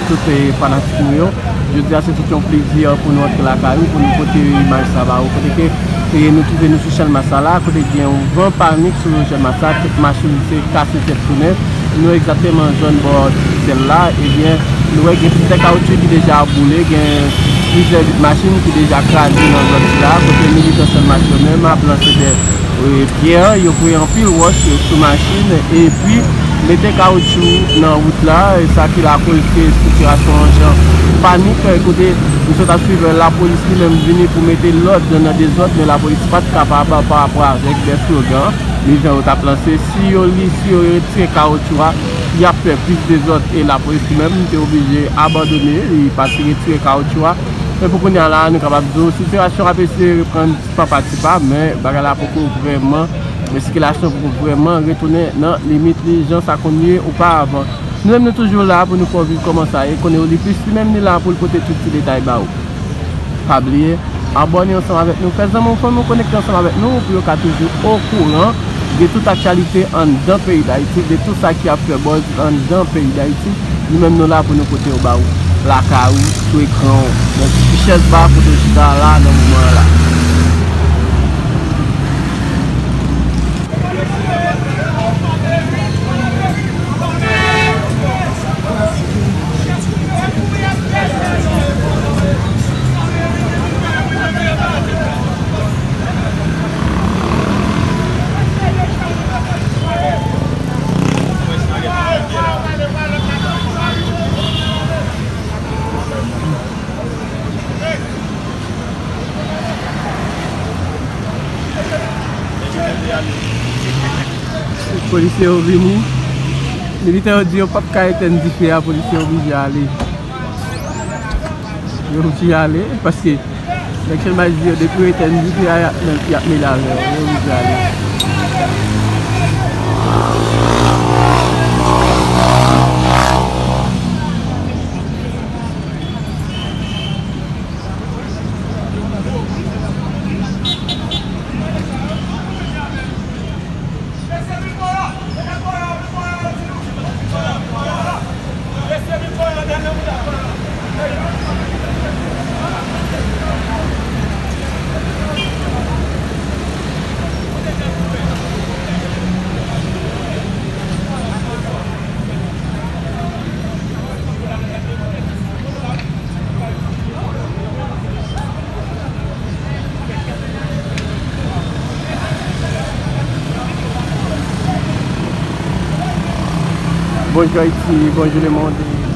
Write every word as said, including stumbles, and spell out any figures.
Tout, eh, fanatik nou yo. Jodi a, se tout yon plezi pou nou antre lakay ou, pou nou pote imaj sa ba ou. Kote ke, eh, nou twouve nou sou Channmas la, kote gen yon van panik sou Channmas la, tout machin se kase tèt tounen. Nou egzakteman zòn bò Dizel la, ebyen, nou wè gen plizyè kawotchou ki deja boule, gen plizyè machin ki deja kraze nan zòn sila, kote militan Channmas yo menm ap lanse de, eh, pyè, yo voye anpil wòch sou machin, epi mete kawotchou nan wout la, e sa ki lakoz ke sitiyasyon an jan panik, e kote nou sot ap swiv lapolis li menm vini pou mete lòd nan dezòd, men lapolis pa t kapab pa rapò avèk de slogan, men jan yo t ap lanse, si yo li, si yo retire kawotchou a, y ap fè plis dezòd, e lapolis li menm te oblije abandone, li pati retire kawotchou a. Men pou kounye a la, nou kapab di w, sitiyasyon ap eseye reprann tipa pa tipa, men bagay la poko vrèman, men sikilasyon poko vrèman retounen nan limit li jan sa konn ye oparavan. Nou menm nou toujou la pou nou fè w viv kòman sa ye, konnen Oliplis li menm li la pou l pote tout ti detay ba ou. Pa bliye, abòne ansanm avèk nou, fè zanmi w, fanmi w konekte ansanm avèk nou pou yo ka toujou okouran de tout aktyalite anndan peyi Dayiti, de tout sa ki ap fè buzz anndan peyi Dayiti. Nou menm nou la pou nou pote yo ba ou, lakay ou, sou ekran ou, nan ti chèz ba kote w chita la nan moman an la. Polisye yo vini. Militè yo di yo p ap ka etenn dife a, polisye yo oblije ale. Yo oblije ale, paske nèg Channmas di yo depi yo etenn dife a, y ap, y ap mele avè yo. Yo oblije ale. Bonjou Ayiti, bonjou lemonn.